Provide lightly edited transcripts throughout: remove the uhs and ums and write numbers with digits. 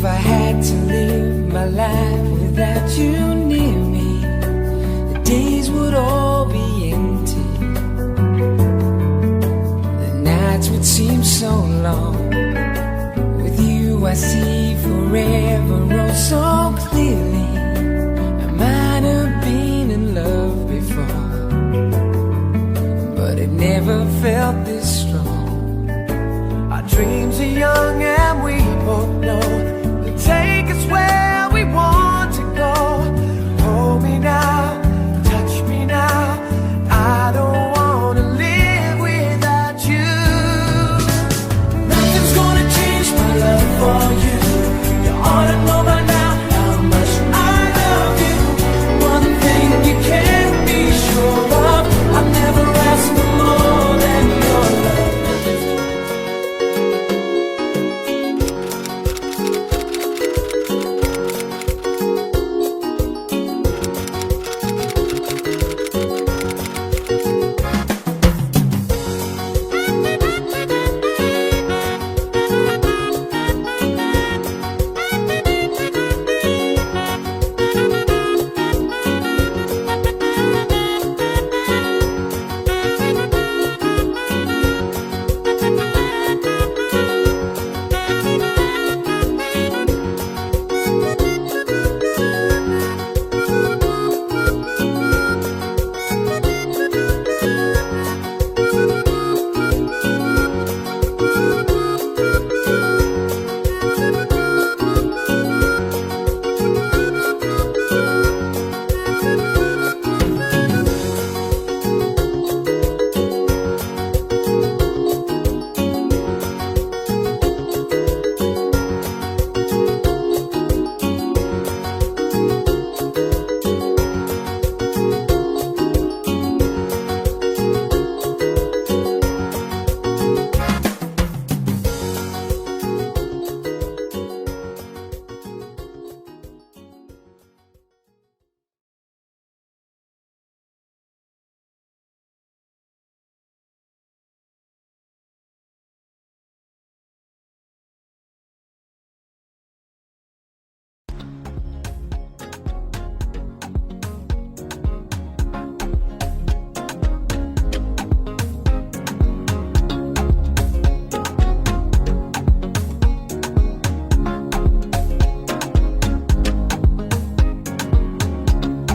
If I had to live my life without you near me, the days would all be empty. The nights would seem so long. With you, I see forever oh so clearly. I might have been in love before, but it never felt this strong. Our dreams are young and we both know they take us where we want to go. Hold me now, touch me now. I don't wanna live without you. Nothing's gonna change my love for you. You ought to know by now how much I love you. One thing you can be sure of, I've never asked for more than your love.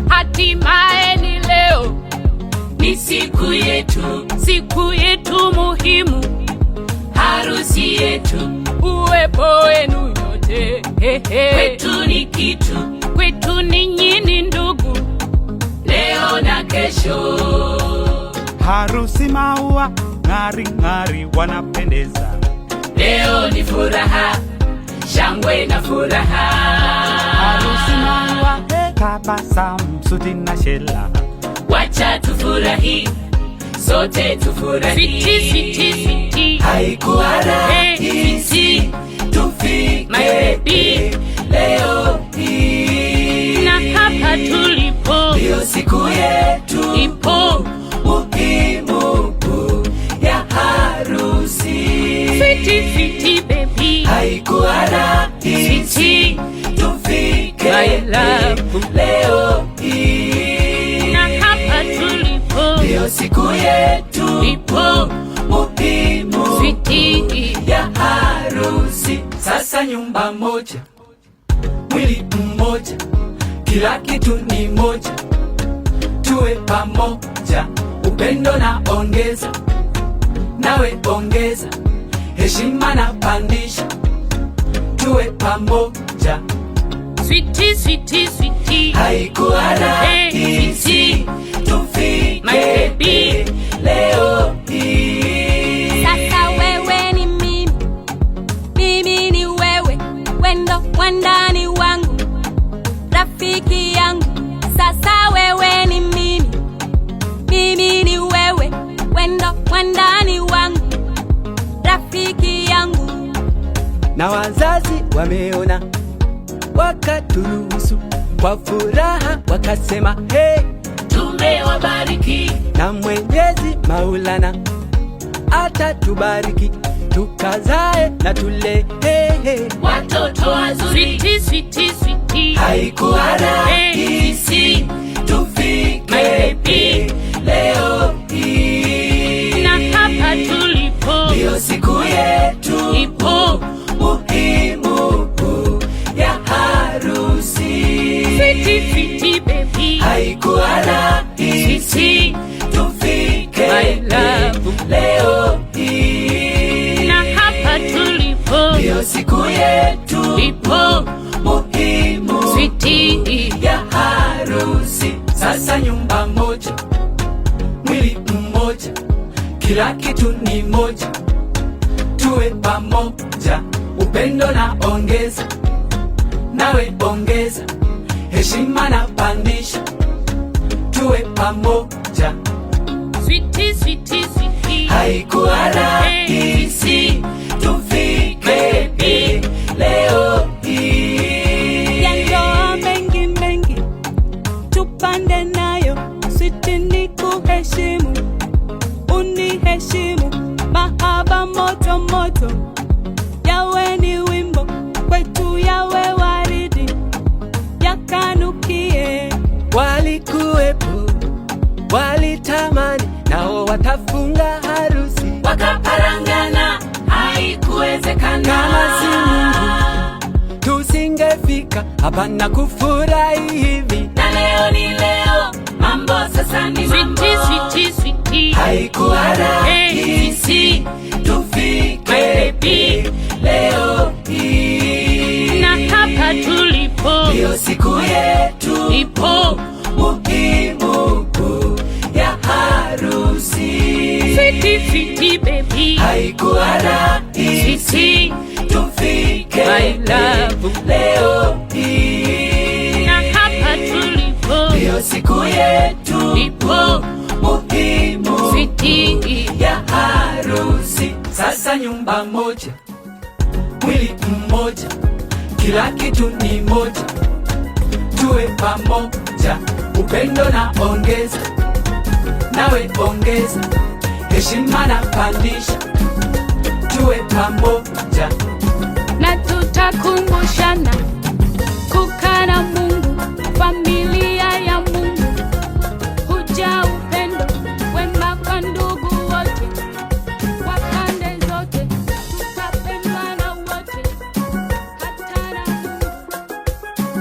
Hatimaye ni leo, Ni siku yetu, siku yetu muhimu, harusi yetu, uwepo wenu nyote hehe. kwetu ni kitu, Kwetu ninyi ni ndugu, leo na kesho. Harusi maua ng'ari ng'ari wanapendeza. Leo ni furaha, shangwe na furaha. Harusi maua tabasamu, suti na shela. Wacha tufurahi, sote tufurahi. siti siti siti, Haikuwa Hey, rahisi tufike my baby, leo hii, na hapa tulipo ndiyo siku yetu ipo muhimu ya harusi. siti siti baby, Haikuwa rahisi siti tufike my love, leo hii, na hapa tulipo ndiyo siku yetu ipo muhimu siti ya harusi. Sasa nyumba moja, mwili mmoja, kila kitu ni moja, tuwe pamoja, upendo na ongeza, nawe ongeza, heshima na pandisha, tuwe pamoja. Sweetie, sweetie, sweetie. Haikuwa Hey, rahisi sweetie. tufike My baby. leo hii. Sasa wewe ni mimi, mimi ni wewe, wendo wandani wangu, rafiki yangu. Sasa wewe ni mimi, mimi ni wewe, wendo wandani wangu, rafiki yangu. Na wazazi wameona, wakaturuhusu kwa furaha, wakasema hey, Tumewabariki, na Mwenyezi Maulana atatubariki tukazae na tule hey, hey. watoto wazuri. nzuri. Sweetie, sweetie, sweetie. Haikuwa rahisi tufike My baby. leo hii, Na hapa tulipo ndiyo siku yetu ipo muhimu ya harusi. Sweetie, sweetie baby. Haikuwa rahisi Sweetie, tufike My love. leo hii, na hapa tulipo ndiyo siku yetu ipo muhimu Sweetie, ya harusi. Sasa nyumba moja, mwili mmoja, kila kitu ni moja, tuwe pamoja, upendo na ongeza, nawe ongeza, heshima na pandisha, tuwe pamoja. sweetie, sweetie, sweetie. Haikuwa rahisi tufike leo hii. Ya ndoa mengi mengi tupande nayo, switi ni kuheshimu, uniheshimu, mahaba moto moto, yawe ni wimbo kwetu, yawe waridi, yakanukie. Walikuwepo, walitamani, nao watafunga harusi. Wakaparangana, haikuwezekana. Kama si Mungu tusingefika hapa na kufurahi hivi. Na leo ni leo, mambo sasa ni mambo. Sweetie, sweetie, sweetie. Haikuwa rahisi tufike My baby. leo hii, Na hapa tulipo ndiyo siku yetu ipo muhimu ya harusi. Sweetie, sweetie baby. Haikuwa rahisi Sweetie, tufike My love. leo hii, na hapa tulipo ndiyo siku yetu ipo muhimu Sweetie, ya harusi. Sasa nyumba moja, mwili mmoja, kila kitu ni moja, tuwe pamoja, upendo na ongeza, nawe ongeza, heshima na pandisha, tuwe pamoja. Na tutakumbushana kukaa na Mungu, familia ya Mungu, huja upendo wema kwa ndugu wote wa pande zote, tutapendwa na wote hata na Mungu.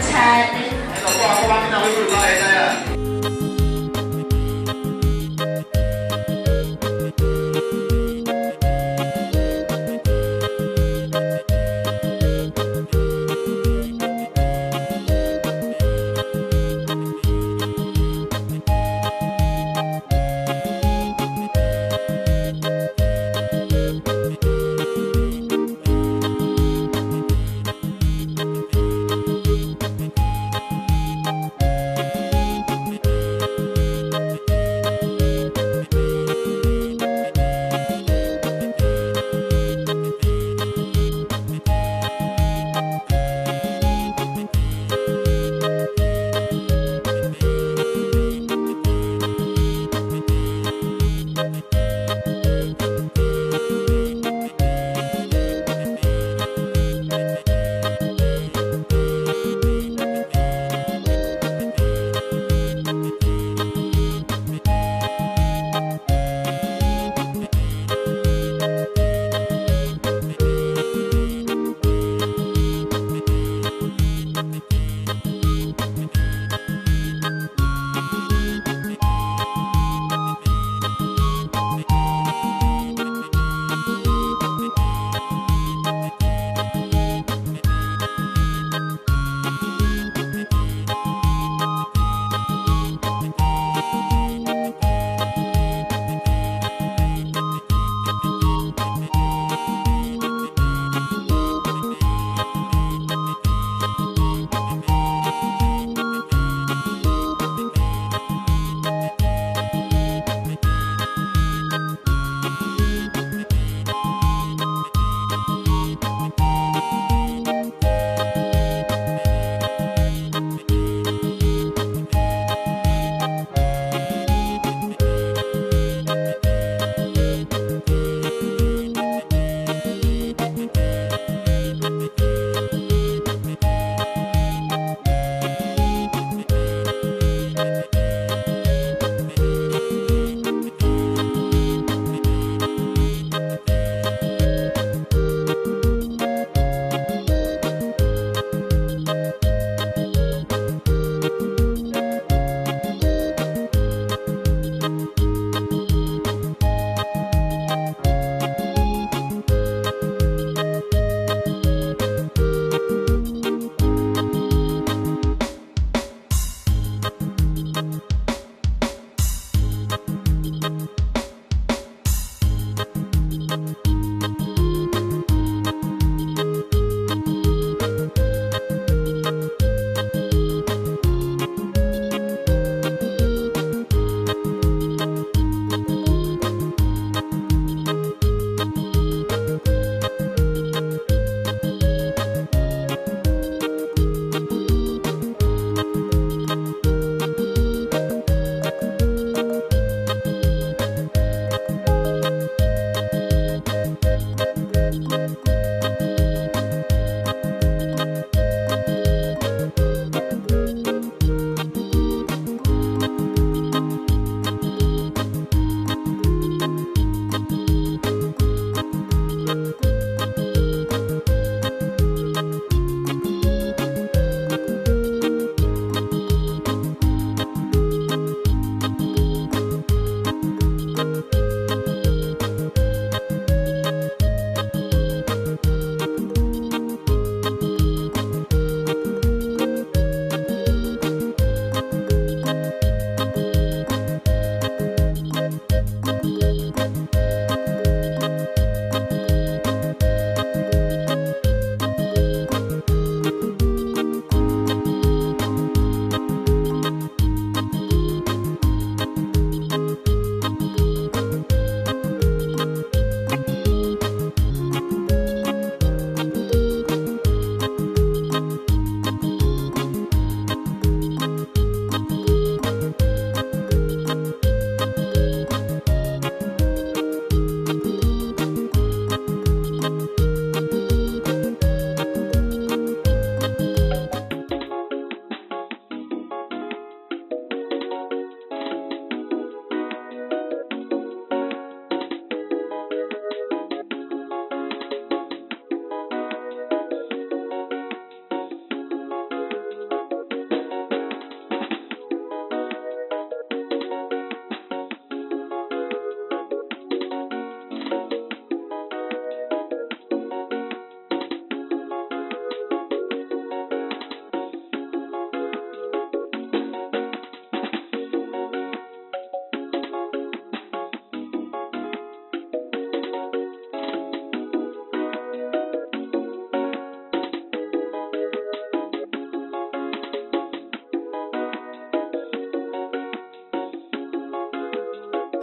Cyane.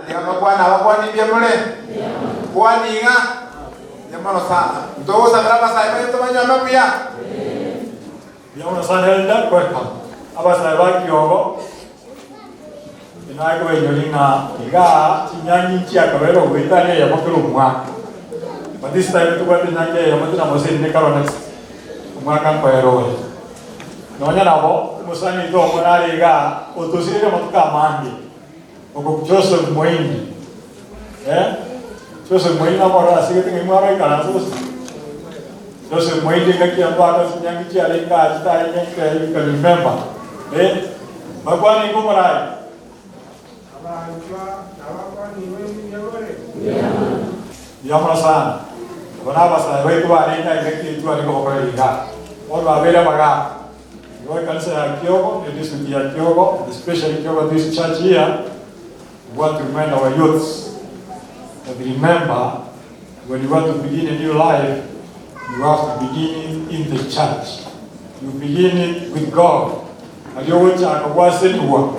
Tiga mbakwane abakwani mbuya more? Kwani iga? Mbuya mono sana. Ntogosabera abasae baito banyuome buya? Mbuya mono sana Elder, welcome. Abasae ba Kiogo, inakobainyoria ng'a igaa chinyangi nchiakabeire ogoetania eyemo kera omwaka. But this time tobwate enyangi eyemo tinamoseni ne Karwa next omwaka nkoera ore. Nonya nabo, omosani oito omo nare igaa otosireire amatuko amange. Oko Joseph Moindi. Eh? Joseph Moindi namorora ase egete ng'ai mwaroikaransa gose? Joseph Moindi engaki ya mbaka chinyangi chiarenge aa chitarenge nke you can remember. Eh? Bakwane ingo omorai. Abanchwa nabakwanirwe mbuya more? Mbuya mono sana. Aba nabasae baito barenge aiga engaki tware kobakorera igaa. Bono babeire abagaaka. Igo ekanisa ya Kiogo, ne district ya Kiogo, and especially Kiogo this church here, we want to remind our youths that remember when you want to begin a new life, you have to begin it in the church. You begin it with God. Aria ogochaka gwasenigwa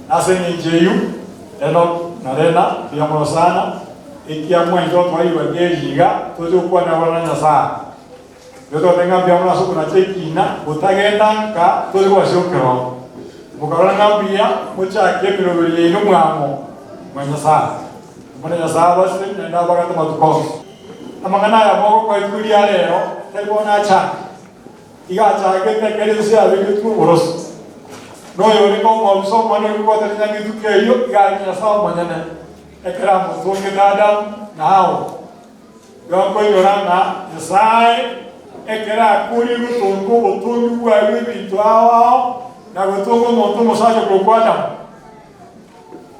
ase eng'encho eyio, Enock na Lena, mbuya mono sana, ekiamwanchete otwairwe riria iga, toche gokwana bono na Nyasaye. Igo togoteba ng'a mbuya mono ase okonacha ekiina, gotagenda nka tore kobasio ekerogo. Mokarora ng'a mbuya mochake emeroberi yaino mwamo mwa Nyasae. Omonene Nyasae abasesenie naende abagate amatuko onsi. Amang'ana aya mogokora rituko ria rero tari bono achake. Igo achagete ekero ense yabegetwe oboroso. Na oyorenge omobisa omonene orikobwata rinyanga rituko erio, igo arenge Nyasae omonyene, ekero amotongete Adamu na Hawa. Gakoinyora ng'a Nyasae ekero akoorire gotonga obotongi bwaye bw'ebinto ao ao na gotonga omonto omosacha korokwa Adamu,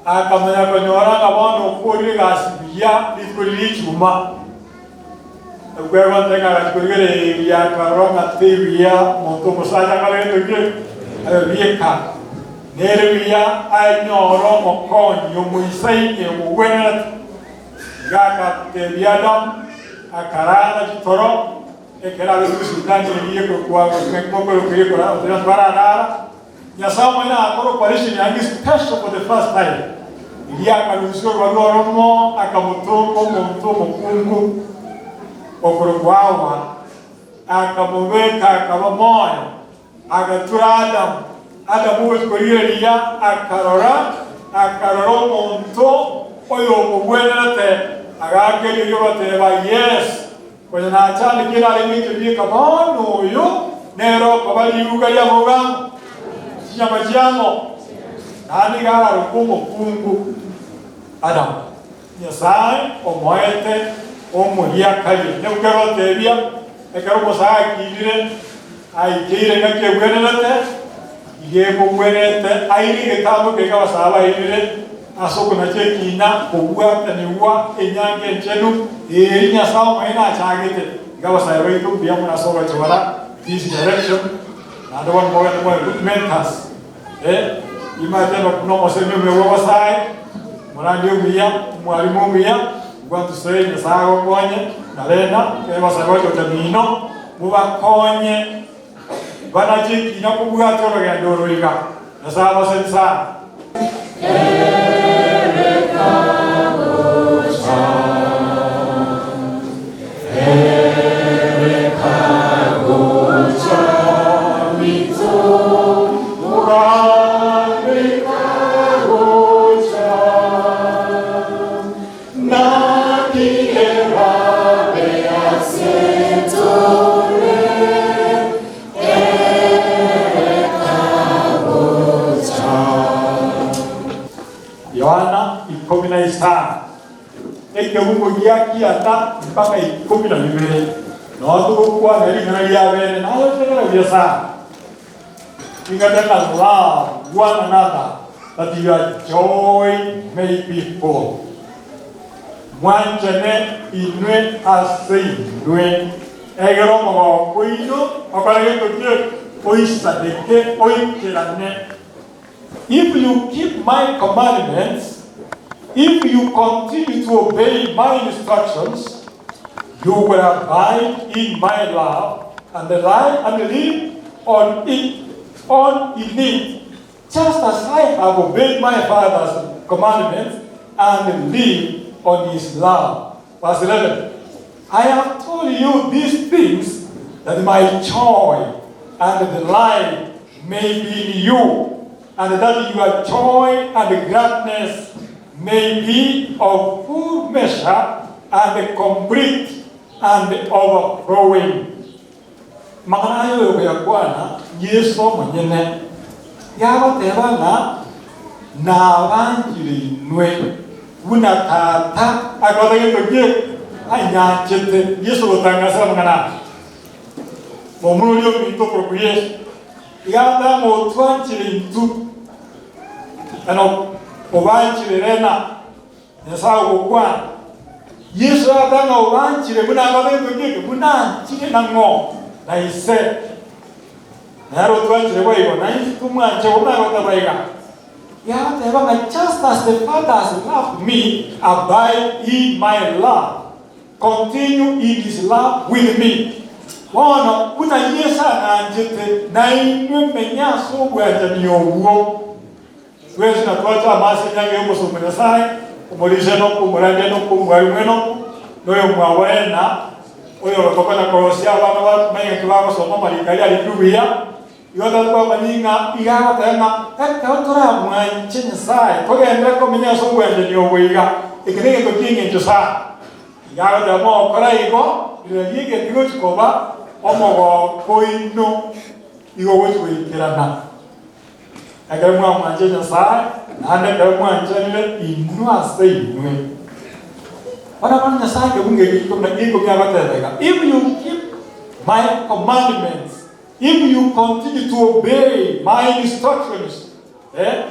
akamanya konyora ng'a bono okoorire egasi buya rituko riria echuma. Ekwegonta ng'a agachia korigereria akarora ng'a teri buya omonto omosacha akore gento ki? Abe bieka. Nere buya anyore omokonyi omoisaine omogwenerete. Iga agateebia Adamu, akarara chitoro, ekero abeire esindani eria ekorokwa bararara. Nyasae omonyene agakora operation yaye special for the first time. Erio akarusia orwaru oromo akamotonga omonto omokungu okorokwa Hawa, akamobeka akaba moyo. Agatura Adamu. Adamu gochia korigereria, akarora, akarora omonto oyomogwenerete, agaaka eriogi ogoteeba, Yes! Konya nachandekire arenge inche bieka, bono oyo nere okoba riuga ri'amauga amo, chinyama chiamo, naende iga ararokwe omokungu. Adamu. Nyasae omoete omoriakaria. Nigo kerotebia, ekero omosae akinire, aikeire engaki egwenerete, iga emogwenerete aire egetambo keria abasae bairire ase okonacha ekina, kobwatanigwa enyangi enchenu eria Nyasae omonyene achagete. Iga abasae baito mbuya mono ase ogochora this direction, naende bono mogende mobe good mentors. Eh, imanyete Enoku nomosemi omuya bw'abasae, omorandia omuya, omwalimu omuya, bwantusee Nyasae agokonye, na renda ekero abasae bagocha mino, mobakonye banache ekiina kobwatia orogendo oro iga. Nyasae abasemi sana. Yohana ikomi na isano, ekebungo gia kianda mpaka ikomi na bibere, noo togokwana ring'ana ria bene, naye otegerere buya sana. Ing'ana ng'a love one another that your joy may be full. Mwanchane inwe ase inwe, egere omogoko oino okore gento ki? Oisaneke, oikerane. If you keep my commandments, if you continue to obey my instructions, you will abide in my love and lie and live on it, on in it, just as I have obeyed my Father's commandments and live on his love. Verse 11, I have told you these things that my joy and delight may be in you, and that your joy and gladness may be of full measure and complete and overflowing. Amang'ana aya oyokoyakwana Yeso omonyene, yagoteba ng'a nabanchire inwe buna Tata akobata gento ki anyanchete. Yeso gotangasa amang'ana aya. Momura oria ominto okorokwa Yeso, iga agoteba ng'a otwanchire intwe, na obanchire ere na Nyasae ogokwana. Yeso agateba ng'a obanchire buna akabetwe ng'eke, buna anchire nang'o na Ise. Nere otwanchire boigo, na intwe tomwanche buna agoteba iga. Yagoteba ng'a just as the Father has loved me, abide in my love, continue in his love with me. Bono buna Yeso ang'anchete, nainwe menye ase obwanchani obwo. Twensi natwache amase enyangi y'omosomba Nyasae, omorisia Enoku, omorandia Enoku, omwarimu Enoku, na oyomwabo Ena, oyogotokonya korosia abana bamanye ng'aki bagosoma amariko aria arikirwe buya. Igo tari twamanyia ng'a iga agoteba ng'a ekero toramwanche Nyasae, togenderere komenya ase obwanchani obo iga, eke negento ki'engencho sana. Iga agoteba mogokora igo, rirorio egento tigochi koba omogoko oino igo ogochi goikerana. Ekero mwamwanchire Nyasae, naende ekero mwanchanire inwe ase inwe. Bono bono Nyasae ekebungo eke ikomi na ikomi agoteba iga, If you keep my commandments, if you continue to obey my instructions, eh,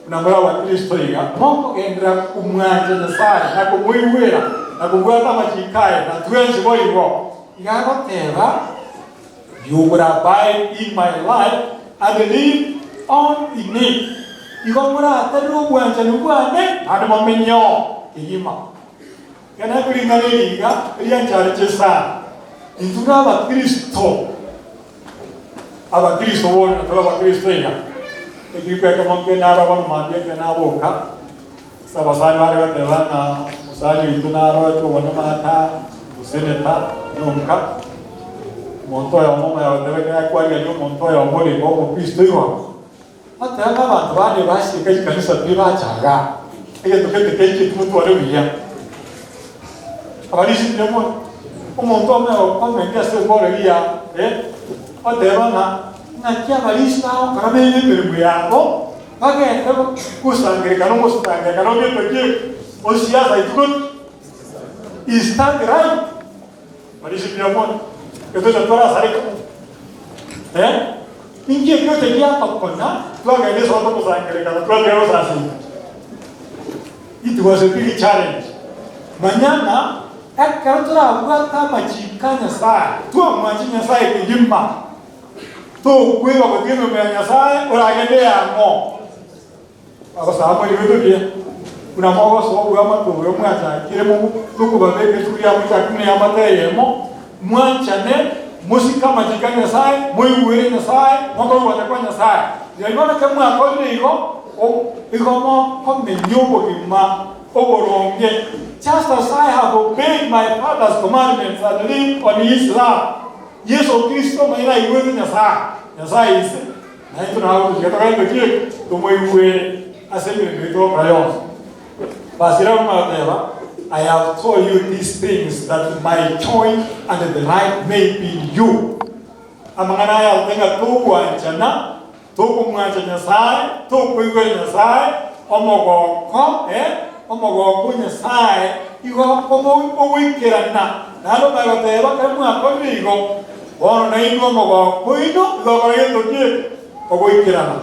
buna more abakristo iga, mokogenderera komwancha Nyasae na komoigwera na kobwata amachiko aye, na twensi boigo. Iga agoteba, You will abide in my life and live on in it. Igo moraterere obwanchani bwane naende momenye oo kegima. Ekero naigure ring'ana eri iga rianchareche sana. Intwe nabakristo, abakristo bono tore abakristo iga. Ekiriko ekemo nke naro bono mambia ekero naboka, ase abasani bare goteba ng'a omosani oito naroche obonyama ata, oseneta, nyonka. Omonto oyomo omanya goteba ekero akwarigania omonto oyomo orenge omokristo igoro, oteba ng'a abanto bande basieka chikanisa pi bacha igaa, egento gete keike timotware buya. Abarisia mbuya more. Omonto omanya gokomenti ase emboro eria eh, oteba ng'a ng'aki abarisia bagokora bene emeremo yabo, bagende gosangerekana omosangerekano ogento ki osiasa isiko is that right? Barisia mbuya more. Getocha twarasareka. Eh? Inki ekiocha giatokona twagenda ase omosangerekano twatiga gosasima? It was a big challenge. Manya ng'a ekero torabwate amachiko a Nyasae, twamwanche Nyasae kegima, tokweba gotiga emeremo ya Nyasae oragende yang'o. Bagosaba moigwete buya, buna mogosoa obwamate obo mwachakire mokobabeka esukuru ya mochakire buna eamate eyemo, mwanchane, mosike amachiko a Nyasae, moigwere Nyasae, mokore ogwancha kwa Nyasae. Rirorio bono ekero mwakorire igo, igo mokomenya obogima oboronge, just as I have obeyed my Father's commandments and live on his love. Yeso Kristo omonyene aigwete Nyasae, Nyasae Ise. Naintwe nabo gochia togende ki? Tomoigwere ase emeremo yaito togokora yonsi. Basira bagateba, I have told you these things that my joy and delight may be in you. Amang'ana aya agote ng'a togwanchana, tokomwancha Nyasae, tokoigwera Nyasae, omogoko, eh, omogoko o Nyasae igo ogoikerana. Naende omanye goteba, ekero mwakorire igo, Bono nainwe omogoko oino igo okora gento ki? Ogoikerana.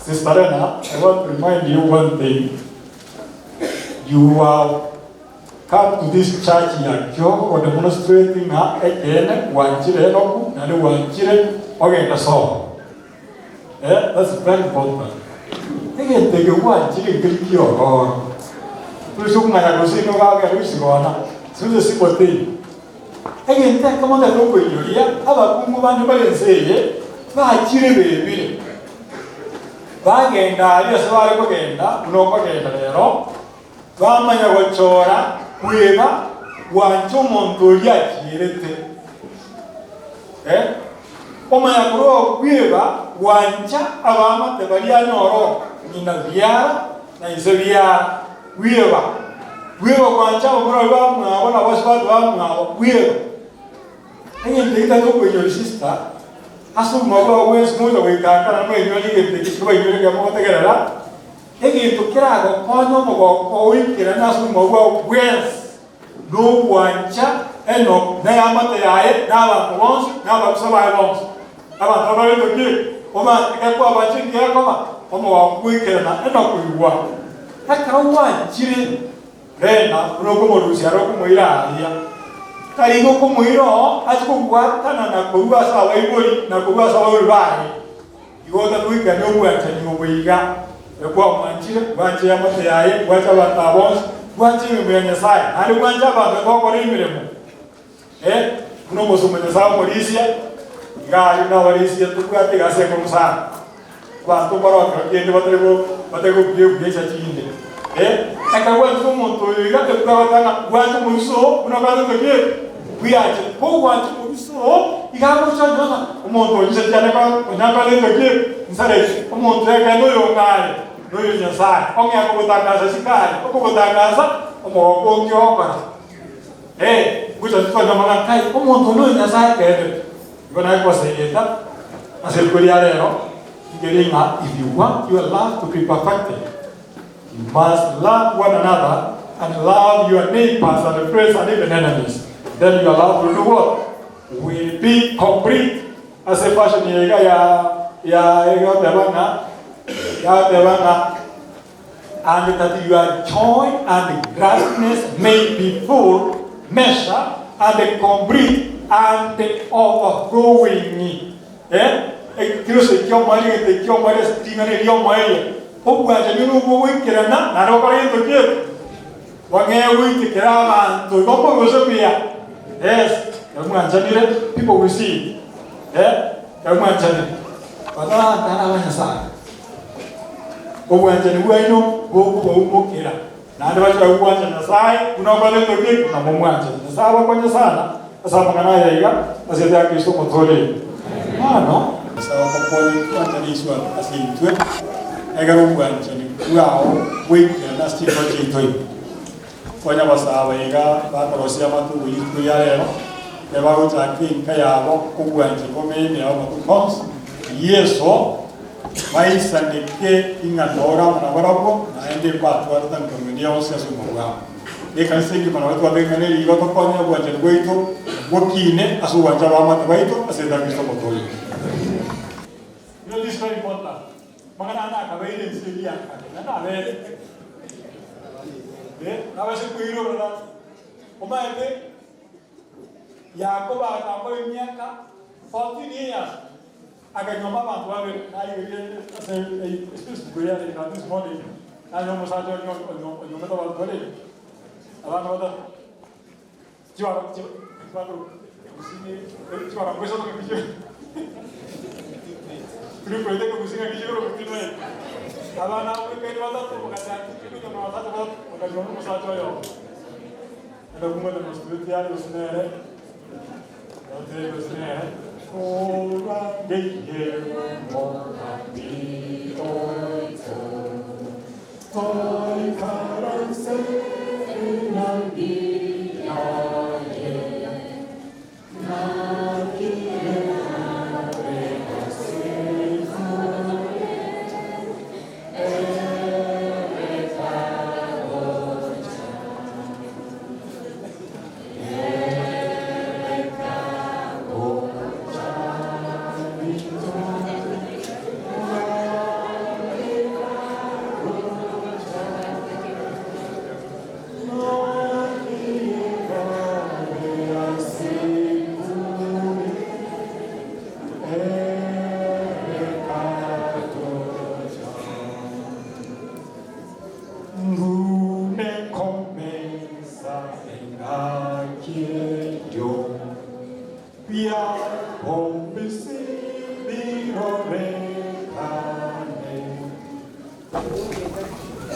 Sister Lena, I want to remind you one thing. You have come to this church ya Kioko go demonstrate ng'a ekeene gwanchire Enoku naende gwanchire ogende sobo. Eh, that's very important. Egento eke gwanchire nkeri kiororo. Toise komanya gose nigo gagenda gosigona, suze simotei. Egento ekemo ntagete gokoinyoria, abakungu bande bare ense eye bachire bebire, bagenda aria ase bare kogenda buna okogenda rero. Bamanya gochora kweba gwancha omonto oria achierete. Eh, omanya korwa okweba gwancha abaamate baria anyore oo ng'ina biara na ise biara, bweba. Bweba gwancha abamura baria bamwabo na abasubati bamwabo, bweba. Egento eke tari okoinyora sister, ase obogima bwao bwensi mocha goika aka naende mwainyore egento eke kebainyore ekero mogotegerera, Egento keragokonye omogoko oikerane ase obogima bwao bwensi nogwancha Enok na eamate yaye, na abanto bonsi, na ababisa baye bonsi. Abanto abarente ki? Omanyete ekero kwabanchire nki gekoba? Omogoko goikerana Enok igwa. Ekero gwanchire renda buna okomorusia are okomoira aria. Tari igo okomoira oo ache kobwatana na korwa ase abaibori na korwa ase abaibori baye. Igo otatoikania obwanchani obo iga, ekero kwamwanchire, bwanche eamate yaye, bwanche abanto aba bonsi, bwanche emeremo ya Nyasae, naende bwanche abanto bagokora emeremo. Eh, buna omosomba o Nyasae omorisia, iga aria buna abarisia tobwate egasi enkong'u sana. Abanto mbarokero kende batari go batari gobugia ebuya insa chinde. Eh, ekero gwanchire omonto oyo iga, ebuku egoteba ng'a bwanche omobisa oo buna bwanchete ki? Bweanchete. Kogwancha omobisa oo, iga agocha onyore ng'a omonto oyo inse chiane konya nkorete ki? Nsareti. Omonto ekeene oyo ng'are, noyo Nyasae. Ong'ea kogotangasa sikari, okogotangasa, omogoko onki ogokora. Eh, gocha titonyora ng'a kai, omonto oyo noyo Nyasae ekeene. Igo naye gosegeta ase rituko ria rero, nkeri ng'a if you want your love to be perfected, You must love one another and love your neighbors and friends and even enemies. Then your love will do what? Will be complete. Ase fashion eye iga ya ya egoteba ng'a yateba ng'a and that your joy and gladness may be full measure and complete and overflowing. Eh, ekero ki'omoerio egento ki'omoerio ase ring'ana eri ri'omoerio, obwanchani nobwo goikerana naende gokora gento ki? Bang'ee goitekera abanto igo mbobe gose buya. Yes, ekero mwanchanire, people will see it. Eh, ekero mwanchanire, batarantana aba Nyasaye. Obwanchani bwaino bokobaumokera, naende bache bagwancha Nyasaye buna okora gento ki? Buna momwanchete. Nyasaye abakonye sana Ase amang'ana aya iga, ase eria Kristo omotooreri. Bono. Nyasae otokonye twanchane iswe ase intwe, egere obwanchani bwao bwaikerane ase chinkoro chiaito ime. Konya abasae iga bakorosia amatuko rituko ria rero, ekero bagochaka enka yabo obwanchani bomenye ime yabo amatuko onsi. Yeso baisaneke ing'a nore amo nabarabwo, naende mbatwarete nkorwa yonsi ase obogima bwabo. Ekanisa engima nabo twabekane rigo tokonye obwanchani bwaito bokine ase ogwancha abaamate baito ase ense ya Kristo omotoori. You know this is very important. Amang'ana aya nakabeire ense eria ya kare, naende abere. Eh, nabase koirorera omanyete Yakobo agakora emiaka 14 years Akanyuoma abanto babere, naigerie ase Facebook eye yarenge this morning, nanyora omosacha onyuomete abanto babere, abana batato, abana abwo batato bagachaka konyuoma abasacha batato, bakanyuoma omosacha oyomo. Naende kumbe demonstrate yare gose nere.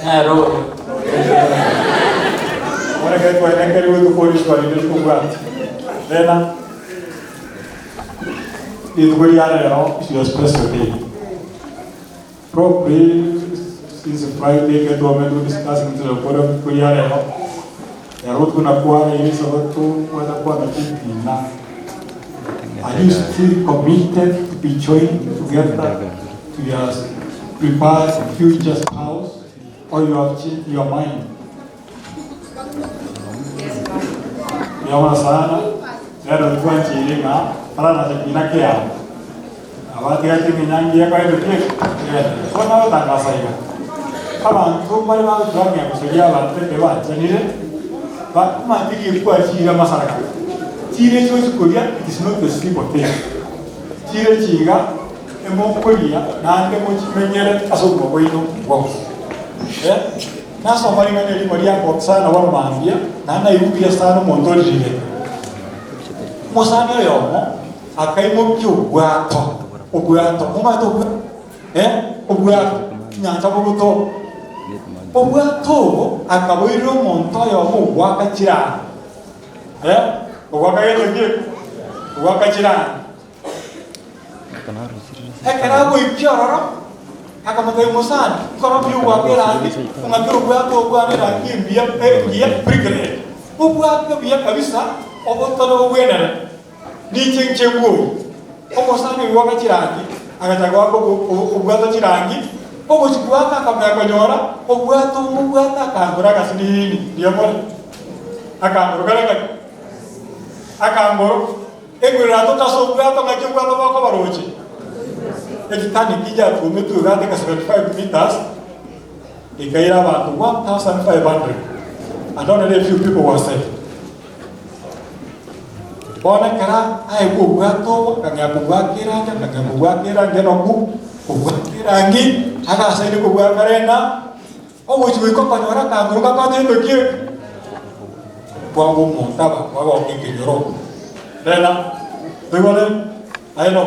Nere oyo. Ekero twaenekerigwe rituko risuba rinde rikobwatia. Rena, rituko ria rero is your special day. Probably since Friday ekero twamenyete to discussing togokora rituko ria rero, rero tuna kwara esabato kwata kwana chitina. Are you still committed to be joined together to your prepared future spouse or you have changed your mind? Mbuya sana, rero twanchire ng'a taranacha kina kiao. Abatigati ng'enyangi ekoetwe ki? Egete. Bono agotangasa iga, Abanto mbare bagoturamia gosaria abanto ekero banchanire, ba- omanyete rikwa chiire amasaraka. Chiire echio ochikoria it is not a simple thing. Chiire chiga emokoria naende mochimenyere ase obogima bwaino bwonsi. Eh, nasoma ring'ana erimo riangokia sana bono mambia, naende naigwa buya sana omonto oririre. Omosani oyomo akaimokia obwato, obwato, momanyete obwato? Eh, obwato, chinyancha bogotoka. Obwato obo akaboirera omonto oyomo ogoaka chirani. Eh, ogoaka gento ki? Ogoaka chirani. Ekero agoikia ororo, akamotebia Mosani, nkoro mbuya ogoaka erangi, ong'akere obwato obwane erangi engiya engiya brickred. Obwate buya kabisa, obotone bobwenere. Ninche inche ngwoyia. Omosani oyio goaka chirangi, agachaka goaka obwato chirangi, ogochia goaka akamanya konyora obwato omobwate akangora agasinini, mbuya more? Akangoro kare ngaki? Akangoro, engoro eratoke ase obwato ng'aki obwato bokoba roche? Etitanic yatuometwe iga ate ka 75 meters, ekaira abanto 1500 and only a few people were saved. Bono ekero aegwa obwato obo, akang'ea kobwaka erangi, akang'ea kobwaka erangi enoku, kobwaka erangi, agasaine kobwaka rena, ogochia goika okonyora akanguru gakonya gento ki bwango omonto aba kwagoka ekenyoro. Rena, toigwane? Aye no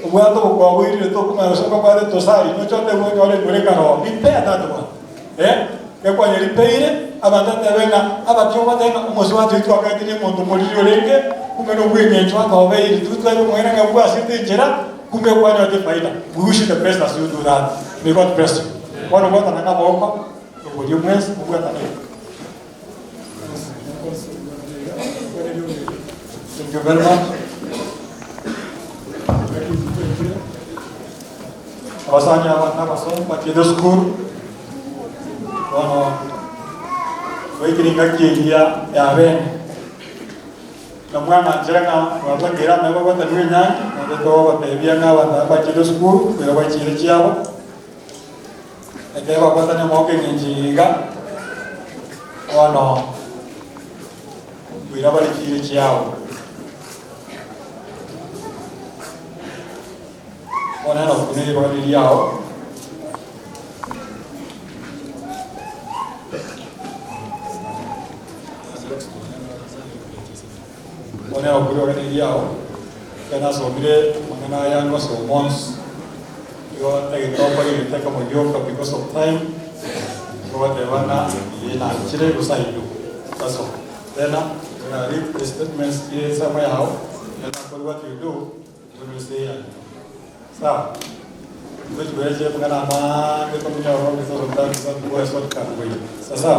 obwato obo kwaboirire tokomanya gose nkobwate tosari, noche otebe onyore enguru ekaroa, repair that one. Eh, ekwanya ripeire, abanto atebe ng'a abakio batebe ng'a omosubati oito twakaetire omonto omoriri orenge, kumbe nobweng'encho atobeire, intwe twari komoira ng'a bwasete enchera, kumbe kwanyorete efaida. We wish you the best as you do that. May God bless you. Bono bwatana naboko, oborio mwensi mobwatane iga. Thank you very much. Abasani aba nabasomi bachiete esukuru, bono baikire engaki eria ya bene. Na mwananchera ng'a mwabakeire amaiga gwatanigwa enyangi, naende togobatebia ng'a abanto aba bachiete esukuru, koira bachiire chiabo, ekero babwatania amaboko eng'encho eye iga, bono koira bare chiire chiabo. Bono Enoku neribaga riao. Bono Enoku ribaga neriao. Ekero nasomire amang'ana aya ngosoma onsi, igo ntagete okore egento ekemo gioka because of time, ngogoteba ng'a ee nanchire gose I do. That's all. Then, when I read the statements ere ensemo yao, then I what you do, Sawa. Tochibeche amang'ana amange tomenye ororo because of that because of boy short cut way. Sasa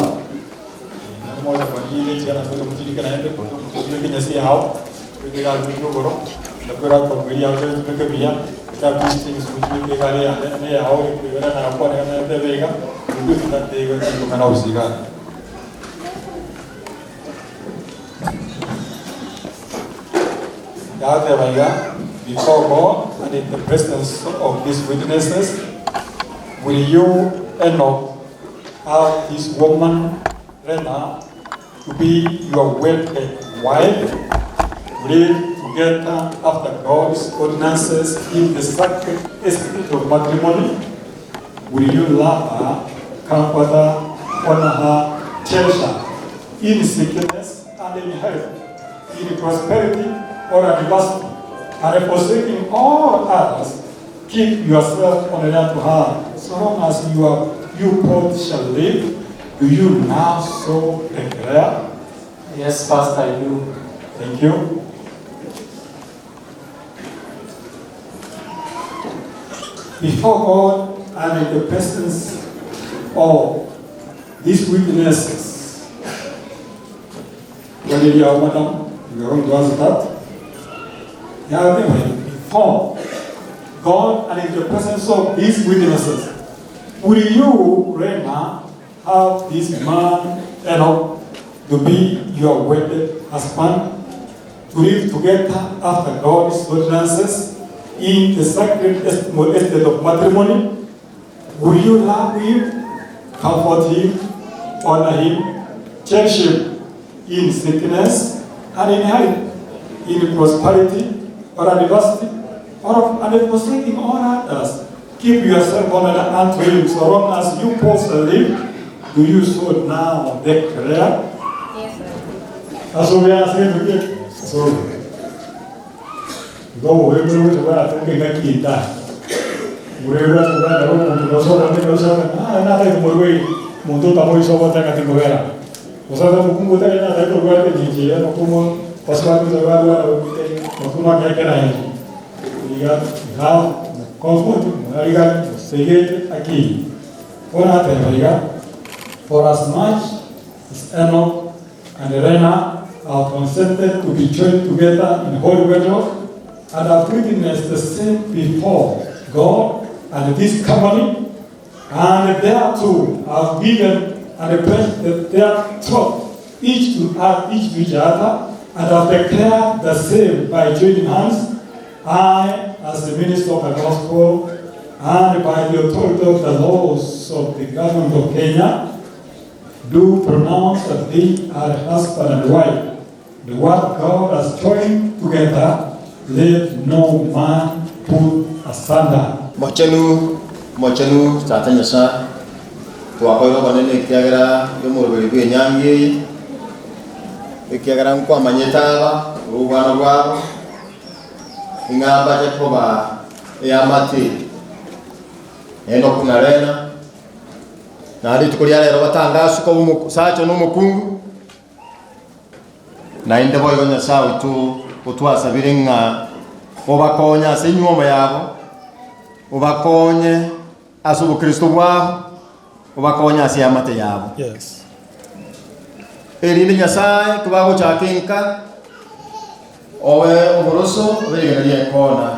moja kwa ile chiana kwa mchini kana ende kutumia kinyesi yao kuiga kugoro na kwera kwa mwili yao tumeke bia ta these things kutumike gari ya ne yao kuiga na kwa na na tebega kudu ta tega kana usiga. Yateba iga, Before God and in the presence of these witnesses, will you, Enoch, have this woman, Rena, to be your wedded wife, live together after God's ordinances in the sacred estate of matrimony? Will you love her, comfort her, honor her, cherish her, in sickness and in health, in prosperity or adversity, and forsaking all others, keep yourself only unto her, so long as you are, you both shall live? Do you now so declare? Yes, Pastor, I do. Thank you. Before God and in the presence of these witnesses, when you are madam, you are going to answer that. Before God and in the presence of these witnesses, will you, Rema, have this man Enoch to be your wedded husband, to live together after God's ordinances in the sacred estate of matrimony? Will you love him, comfort him, honor him, cherish him in sickness and in health, in prosperity or adversity, or and forsaking all others? Keep yourself honored unto him so long as you both live. Do you so now declare? Yes, sir. That's what we are saying today. So, igo obobe bore gocha bwaratonga engaki etano. Bore bwate bwanyora omonto nosoka onde nosoka ah natagete morwaire monto otamoisa ogote ng'a tingobera. Gose ase omokungu otari natagete korwara engencho eye omokungu basubati gose barwara babuete omokungu akekera enki iga iga comfort moarigani mosegete akeiyo. Bono nateba iga for as much as Enoch and Rena have consented to be joined together in holy wedlock, and have witnessed the same before God and this company, and thereto have given and pledged their troth each to each to each other, and have declared the same by joining hands, I, as the minister of the gospel, and by the authority of the laws of the government of Kenya, do pronounce that they are husband and wife. The what God has joined together, let no man put asunder. Mochenu, mochenu, Tata Nyasae, twakoire obonene ekiagera y'omoroberi bw'enyangi eye, ekiagera nkwamanyete aba korwa obwana bwabo, ing'a mbache koba eamate Enoku na Rena. Na rituko ria rero batangaswe koba omosacha na omokungu, naende boigo Nyasae oito otwasabire ng'a obakonye ase enywomo yabo, obakonye ase obokristo bwabo, obakonye ase eamate yabo. Yes. Erinde Nyasae kobagochaka enka, obe oboroso, obe rigena ri'ekona,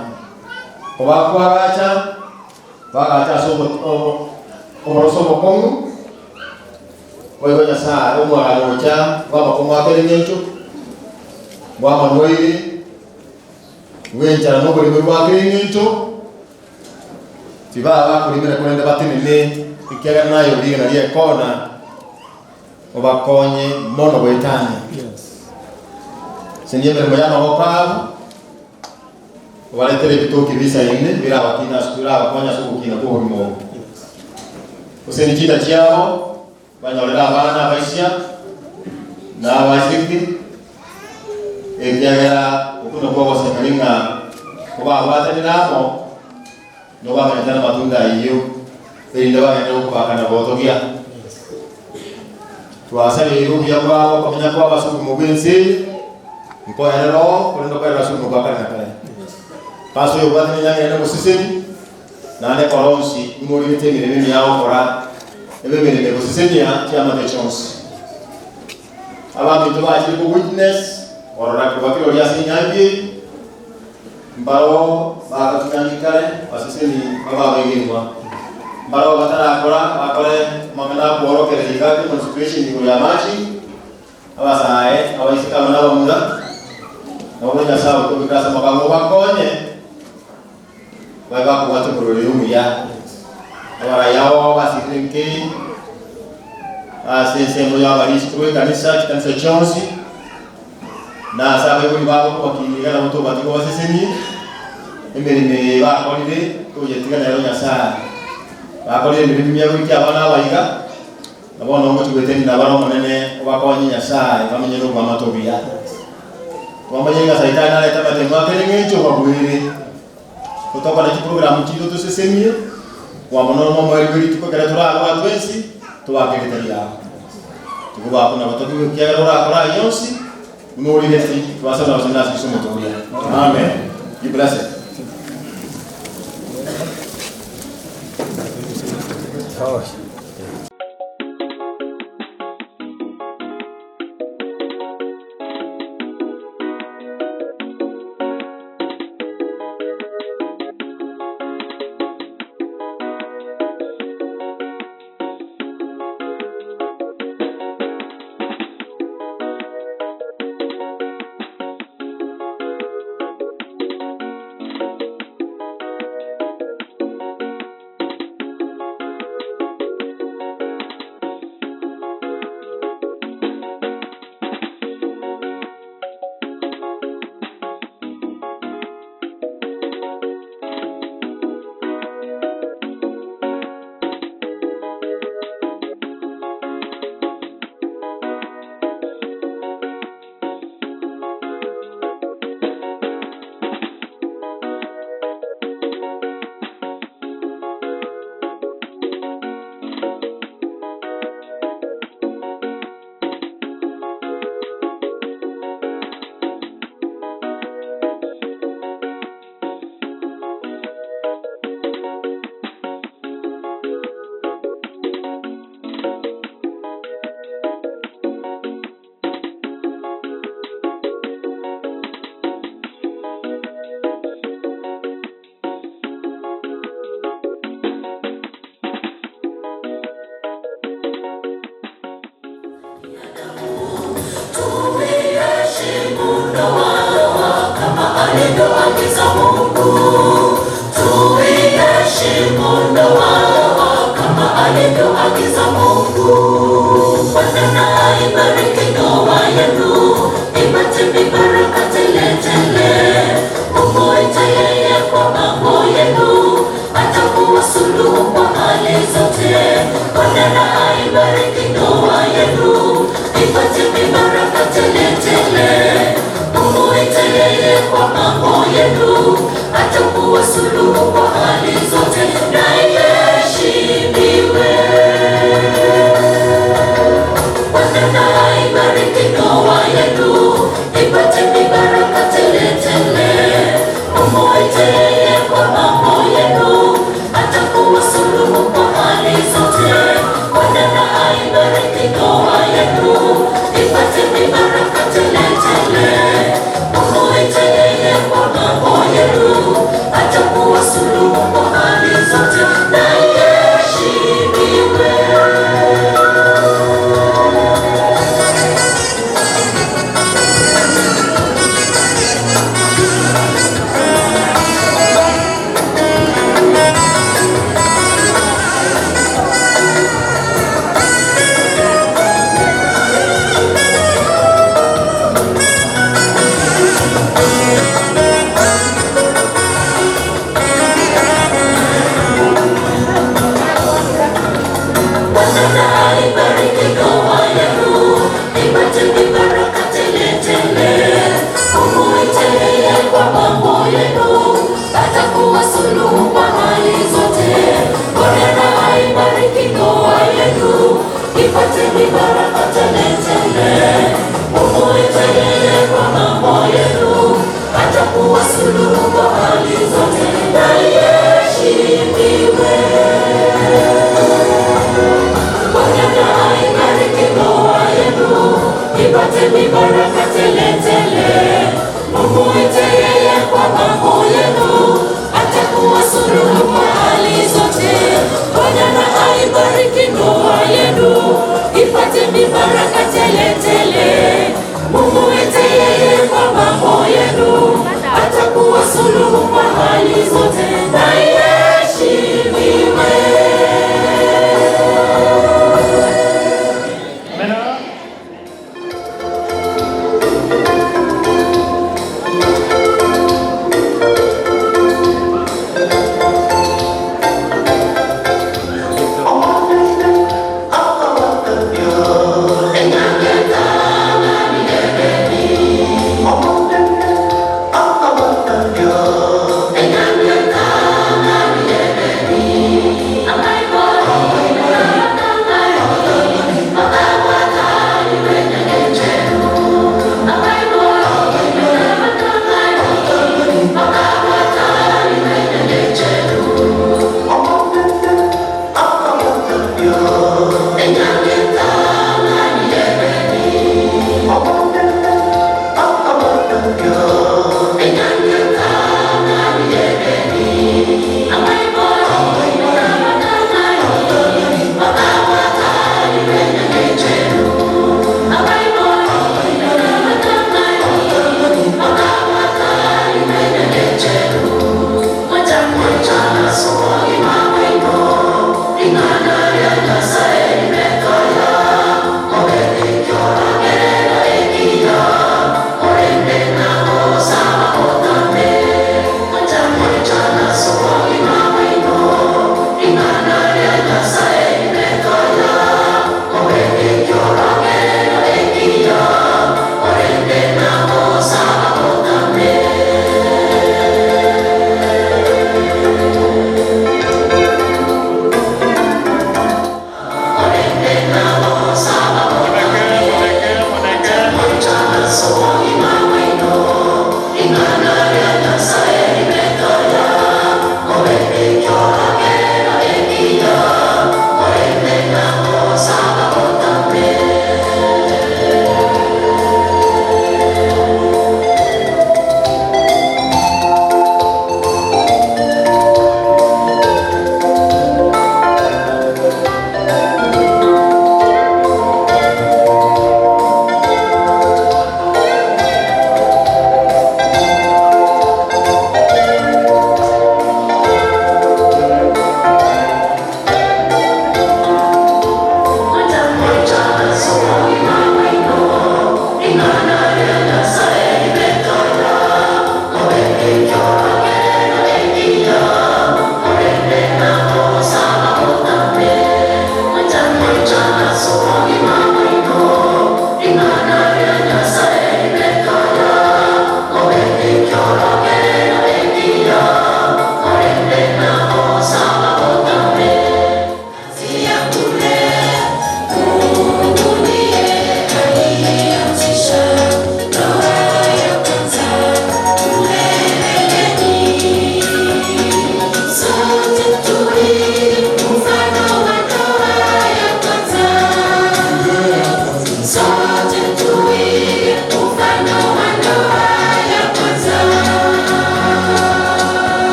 kobakoagacha Bagacha ase oboroso obokong'u, boigo Nyasae omwagani gocha bw'amakong'u a kera engencho, bw'amarwaire, bw'enchara na oborimo bwa kera engencho, tibaba bakorimera korende batenene, ekiagera naye ore rigena ri'ekona, obakonye mono goetania. Ase emeremo y'amaboko abo. Obaretere ebitoki bisaine birabakine ase birabakonye ase ogokina kw'obogima obo. Gose ne chinda chiabo banyorere abana abaisia na abaiseke, ekiagera okwo nakwo ogosemeria ng'a kobabwatanire amo, nigo bamenyete namatunda ayio, erinde bagenderere gokobaka na gotogia. Twasabeire obuya bwabo okomenya kwabo ase obogima bw'ense eye, nkoerera oo, korende okoerera ase obogima bwa kare na kare. Ase oyobwate nenyanga ere nogoseseni, naende kora onsi buna origete emeremo emiya gokora, ebe emeremo egosesenia chiamate chionsi. Abaminto bachire ko witness, korora korwa kera oria ase enyangi eye, Mbarabwo bagatunyania kare baseseni babe abegenwa. Mbarabwo batarakora bakore amang'ana akworokereria iga demonstration igoro y'amache, abasae, abaiseke amo nabamura, nabo Nyasae otobeke ase amaboko abo obakonye babe bakobwata omorweri omuya. Abarai abo basirire nkeri ase ensemo y'abarisi korwa ekanisa, chikanisa chionsi. Na ase abaibori babo kobakinia iga nabo tobatiga obasesenie, emeremo eye bakorire toyetiga nero Nyasae. Bakorire emeremo emiya goikia abana aba iga, na bono ngochia goetania nabare Omonene obakonye Nyasae bamenye nobwamate obuya. Twamanyire ng'a Saitani narete amatemo akere eng'encho obabuere, gotokora chiprogramu chiito tosesenie, kwambono nomoerio bwe rituko ekero torarwatwe ense, tobake ritari yabo. Igo bakona gotogiwa ekiagera orakore ayio onsi buna origeti, twasabe na gosabera ase Yeso Omotoria. Amen. Be blessed. Alivyoagiza Mungu, tuiheshimu ndoa kama alivyoagiza Mungu. Bwana na aibariki ndoa yenu, ipate mibaraka tele tele. Mumuite yeye kwa mambo yenu, atakuwa suluhu kwa hali zote. Bwana na aibariki ndoa yenu, ipate mibaraka tele tele. Mumuite yeye kwa mambo yenu, atakuwa suluhu kwa hali zote, na iheshimiwe. Bwana na aibariki ndoa yenu, ipate mibaraka tele tele. Mumuite yeye kwa mambo yenu, atakuwa suluhu kwa hali zote. Bwana na aibariki ndoa yenu, ipate mibaraka tele tele. Mumuite yeye kwa mambo yenu, atakuwa suluhu kwa hali zote, na iheshimiwe. Bwana na aibariki ndoa yenu, ipate mibaraka tele tele. Mumuite yeye kwa mambo yenu, atakuwa suluhu kwa hali zote. Bwana na aibariki ndoa yenu, ipate mibaraka tele tele. Mumuite yeye kwa mambo yenu, atakuwa suluhu kwa hali zote, na iheshimiwe. Bwana na aibariki ndoa yenu, ipate mibaraka tele tele. Mumuite yeye kwa mambo yenu, atakuwa suluhu kwa hali zote. Bwana na aibariki ndoa yenu, ipate mibaraka tele tele. Mumuite yeye kwa mambo yenu, atakuwa suluhu kwa hali zote, na iheshimiwe. Thank you.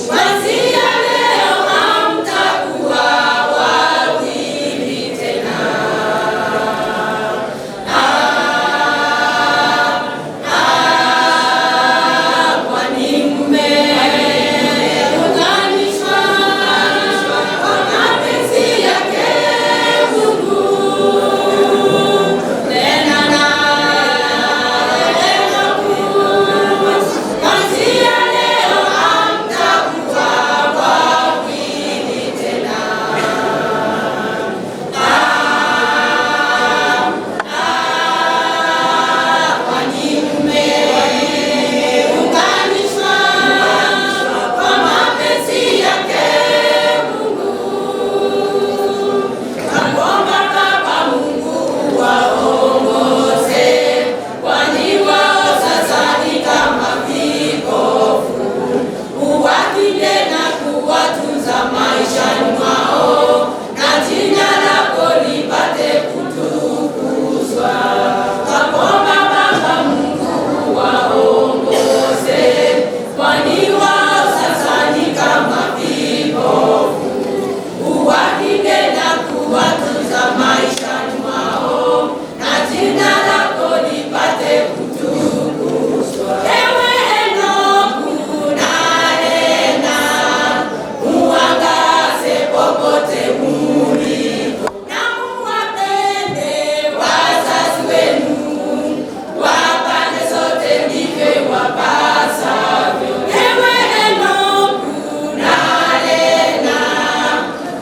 Kuanzia leo hamtakuwa wawili tena. Kwani mmeunganishwa kwa mapenzi yake Mungu. Tena na neno kuu, kuanzia leo hamtakuwa wawili tena. Kwani mmeunganishwa kwa mapenzi yake Mungu. Nakuomba Baba Mungu uwaongoze, kwani wao sasa ni kama vipofu. Uwakinde na kuwatunza maishani mwao, na jina lako lipate kutukuzwa. Nakuomba Baba Mungu uwaongoze, kwani wao sasa ni kama vipofu. Uwakinde na kuwatunza maishani mwao, na jina lako lipate kutukuzwa. Ewe Enoku na Lena, muangaze popote mulipo, na muwapende wazazi wenu wa pande zote, ndivyo iwapasavyo. Ewe Enoku na Lena,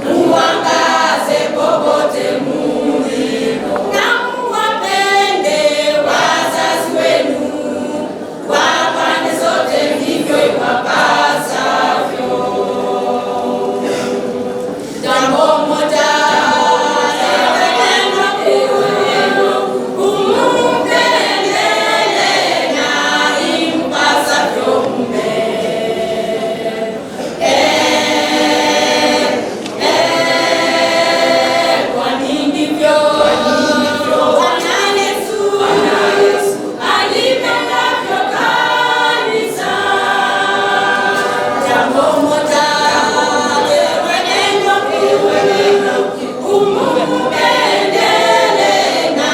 muangaze popote mulipo, na muwapende wazazi wenu wa pande zote, ndivyo iwapasavyo. Jambo moja umumpende na impasavyo mume. Kwani ndivyo Bwana Yesu alipendavyo kanisa. Jambo moja ewe neno, umumpende na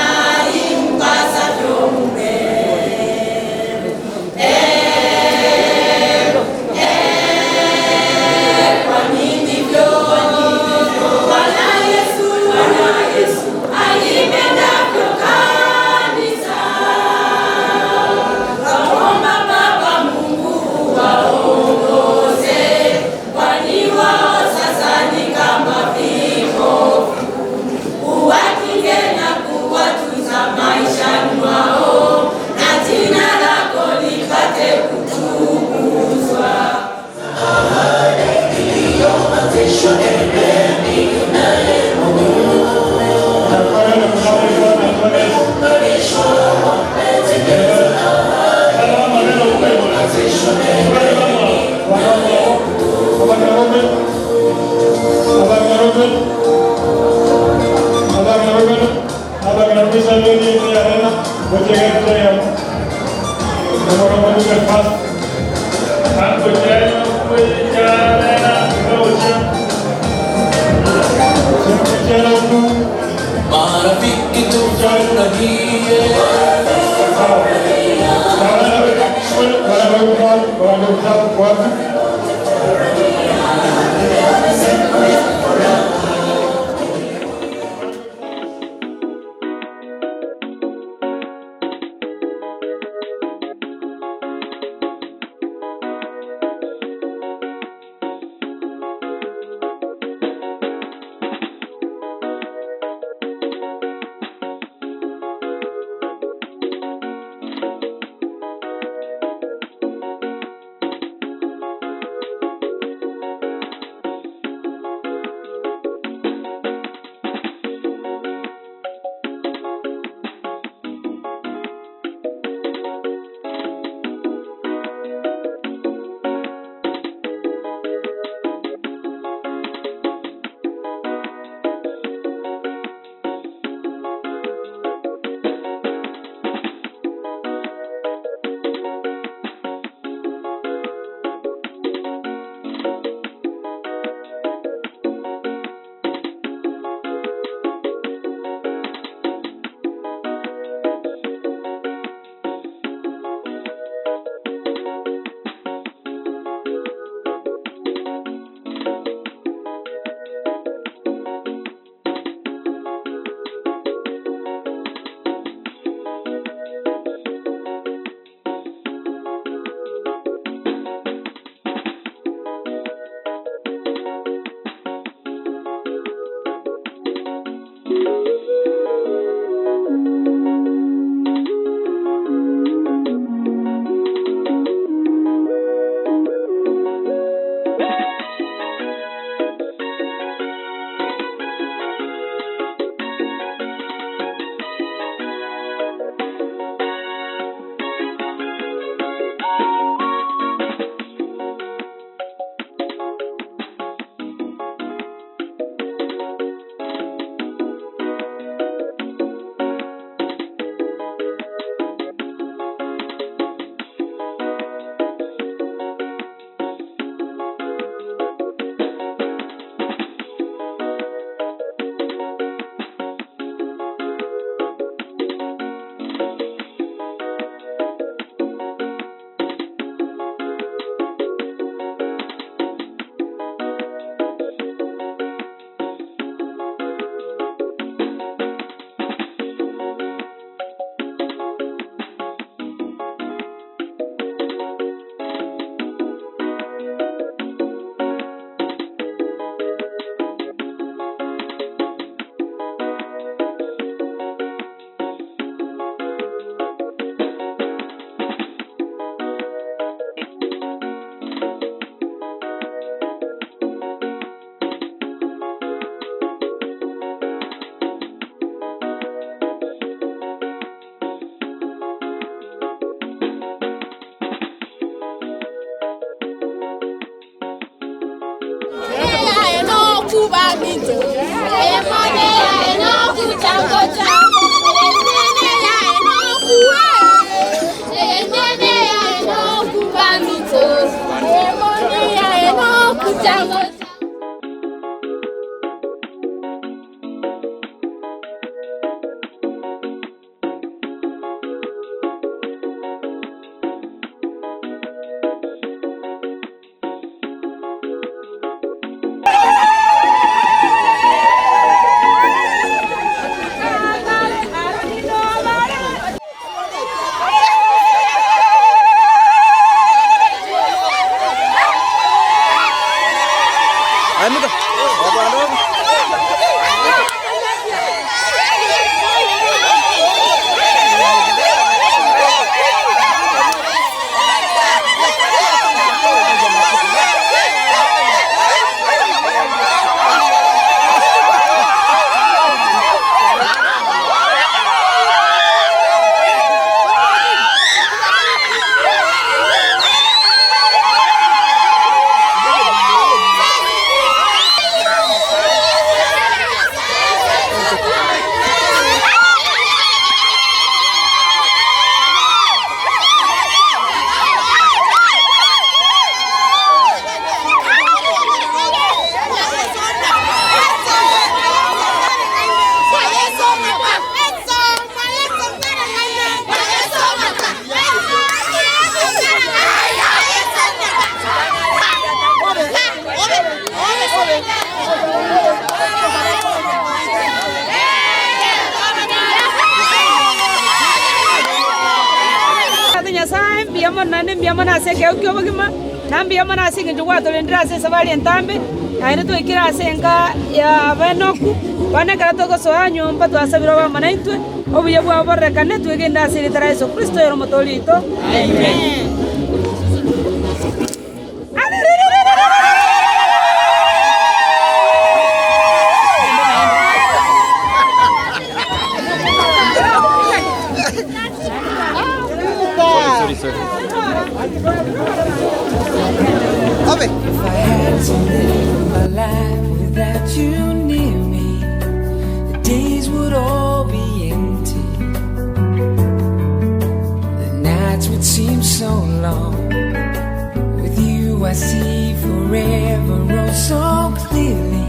impasavyo mume. Kwani ndivyo Bwana Yesu alipendavyo kanisa. Naomba Baba Mungu uwaongoze, kwani wao sasa ni kama vipofu. Uwakinge na kuwatunza maishani mwao, na jina lako lipate kutukuzwa. Marafiki tufurahie. mono naende mbuya mono ase ekeegwa kia obogima, na mbuya mono ase eng'encho gwatorendire ase esabari entambe, naende twaikire ase enka ya abenoku, bono ekero togosoa nyomba twasabire obe amo naintwe, obuya bwabo bororekane, twegende ase erieta ria Yeso Kristo ere Omotoori oito. Amen. If I had to live my life without you near me, the days would all be empty. The nights would seem so long. With you, I see forever oh so clearly.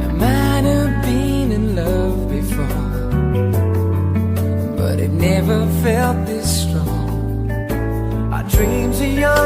I might have been in love before, but it never felt this strong. Our dreams are young.